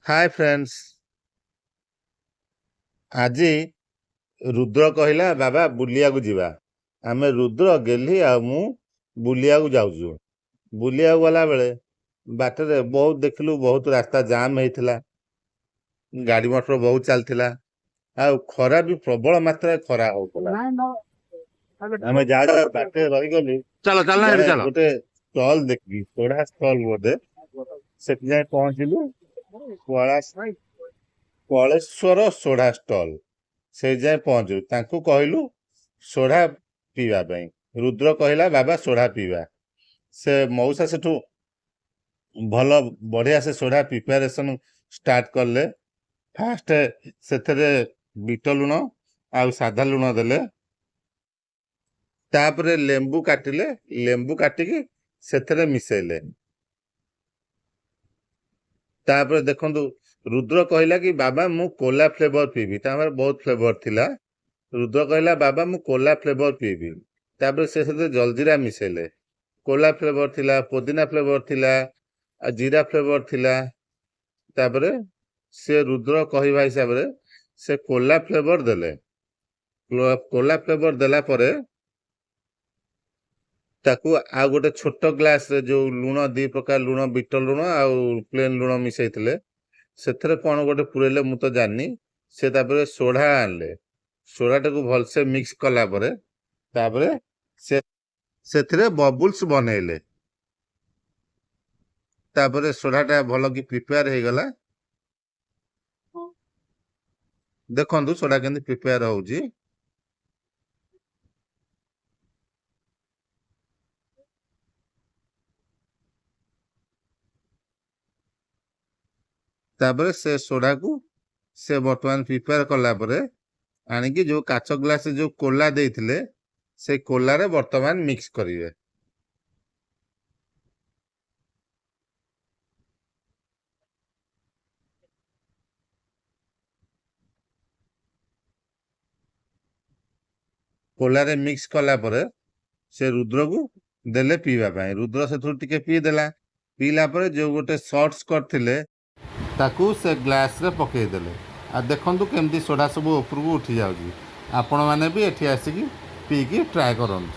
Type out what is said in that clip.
ହାଏ friends, ଆଜି ରୁଦ୍ର କହିଲା, ବାବା ବୁଲିବାକୁ ଯିବା। ଆମେ ରୁଦ୍ର, ଗେହ୍ଲି ଆଉ ମୁଁ ବୁଲିବାକୁ ଯାଉଛୁ। ବୁଲିବାକୁ ଗଲାବେଳେ ବାଟରେ ବହୁତ ଦେଖିଲୁ, ବହୁତ ରାସ୍ତା ଜାମ୍ ହେଇଥିଲା, ଗାଡ଼ି ମଟର ବହୁତ ଚାଲିଥିଲା ଆଉ ଖରା ବି ପ୍ରବଳ ମାତ୍ରାରେ ଖରା ହଉଥିଲା। ଆମେ ଯାଉ ଯାଉ ବାଟରେ ରହିଗଲୁ। ଚାଲ ଚାଲ ନା, ଜଣେ ଏଠି ଚାଲ। ଗୋଟେ ଷ୍ଟଲ ଦେଖିକି, ସୋଢା ଷ୍ଟଲ ବୋଧେ, ସେଠି ଯାଇ ପହଞ୍ଚିଲୁ। କଳେଶ୍ୱର ସୋଢା ଷ୍ଟଲ, ସେଠି ଯାଇ ପହଞ୍ଚିଲୁ। ତାଙ୍କୁ କହିଲୁ ସୋଢା ପିଇବା ପାଇଁ। ରୁଦ୍ର କହିଲା, ବାବା ସୋଢା ପିଇବା। ସେ ମଉସା ସେଠୁ ଭଲ ବଢ଼ିଆ ସେ ସୋଢା ପ୍ରିପାରେସନ୍ ଷ୍ଟାର୍ଟ କଲେ। ଫାଷ୍ଟ ସେଥିରେ ବିଟ ଲୁଣ ଆଉ ସାଧା ଲୁଣ ଦେଲେ, ତାପରେ ଲେମ୍ବୁ କାଟିଲେ, ଲେମ୍ବୁ କାଟିକି ସେଥିରେ ମିଶେଇଲେ। ତାପରେ ଦେଖନ୍ତୁ, ରୁଦ୍ର କହିଲା କି ବାବା ମୁଁ କୋଲା ଫ୍ଲେଭର ପିଇବି। ତାପରେ ବହୁତ ଫ୍ଲେଭର ଥିଲା। ରୁଦ୍ର କହିଲା, ବାବା ମୁଁ କୋଲା ଫ୍ଲେଭର ପିଇବି। ତାପରେ ସେ ସେଥିରେ ଜଲଜିରା ମିଶେଇଲେ। କୋଲା ଫ୍ଲେଭର ଥିଲା, ପୋଦିନା ଫ୍ଲେଭର ଥିଲା ଆଉ ଜିରା ଫ୍ଲେଭର ଥିଲା। ତାପରେ ସେ ରୁଦ୍ର କହିବା ହିସାବରେ ସେ କୋଲା ଫ୍ଲେଭର ଦେଲେ। କୋଲା ଫ୍ଲେଭର ଦେଲା ପରେ ତାକୁ ଆଉ ଗୋଟେ ଛୋଟ ଗ୍ଲାସରେ ଯୋଉ ଲୁଣ, ଦି ପ୍ରକାର ଲୁଣ, ବିଟ ଲୁଣ ଆଉ ପ୍ଲେନ୍ ଲୁଣ ମିଶେଇଥିଲେ, ସେଥିରେ କ'ଣ ଗୋଟେ ପୁରେଇଲେ, ମୁଁ ତ ଜାଣିନି। ସେ ତାପରେ ସୋଢା ଆଣିଲେ। ସୋଢାଟାକୁ ଭଲସେ ମିକ୍ସ କଲା ପରେ ତାପରେ ସେ ସେଥିରେ ବବୁଲ୍ସ ବନେଇଲେ। ତାପରେ ସୋଢାଟା ଭଲ କି ପ୍ରିପେୟାର ହେଇଗଲା। ଦେଖନ୍ତୁ ସୋଢା କେମିତି ପ୍ରିପେୟାର ହଉଛି। ତାପରେ ସେ ସୋଢାକୁ ସେ ବର୍ତ୍ତମାନ ପ୍ରିପେୟାର କଲା ପରେ ଆଣିକି ଯୋଉ କାଚ ଗ୍ଲାସରେ ଯୋଉ କୋଲା ଦେଇଥିଲେ, ସେ କୋଲାରେ ବର୍ତ୍ତମାନ ମିକ୍ସ କରିବେ। କୋଲାରେ ମିକ୍ସ କଲା ପରେ ସେ ରୁଦ୍ରକୁ ଦେଲେ ପିଇବା ପାଇଁ। ରୁଦ୍ର ସେଥିରୁ ଟିକେ ପିଇଦେଲା। ପିଇଲା ପରେ ଯୋଉ ଗୋଟେ ସର୍ଟସ କରିଥିଲେ, ତାକୁ ସେ ଗ୍ଲାସରେ ପକେଇଦେଲେ। ଆଉ ଦେଖନ୍ତୁ କେମିତି ସୋଢା ସବୁ ଉପରକୁ ଉଠି ଯାଉଛି। ଆପଣମାନେ ବି ଏଠି ଆସିକି ପିଇକି ଟ୍ରାଏ କରନ୍ତୁ।